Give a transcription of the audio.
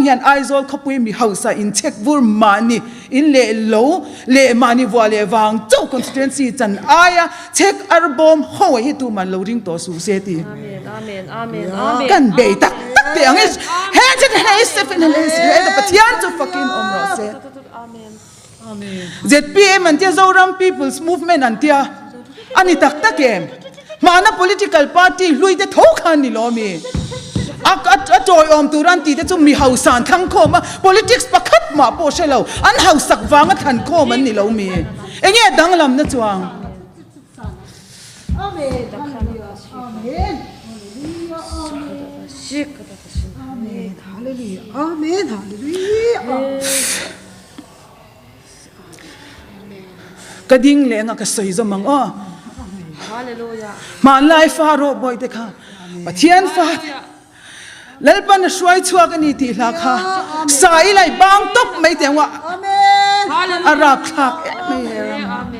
hian Aizawl khawpui mi hausa in chhek vur mahni in leh lo leh mahni vuah leh vang chauh constituency chan aia chhek arbawm ho hi tuman lo ring tawh suh se ti. Kan bei tak tak teh ang i he Pathian chu fakin awm rawh se. Zpm an tia Zoram People's Movement an tia a ni tak tak em? Hmana political party hlui te tho khan ni lo mi? A a tawiawm tur an tih te chu mi hausa an thlang khawm a, politics pakhat mah pawh hre lo, an hausak vanga thlan khawm an ni lo mi? Enge a danglamna chuang? Amen. Hallelujah. Amen. Hallelujah. Amen. Hallelujah. Amen. Hallelujah. Ka ding leh anga ka sawi zawm ang aw. Hmanlai fa rawh bawihte kha Pathian fa Lalpan a hruai chhuak a ni tih hla kha sa i lai bang tawp mai teh ang a a rapthlak em mai.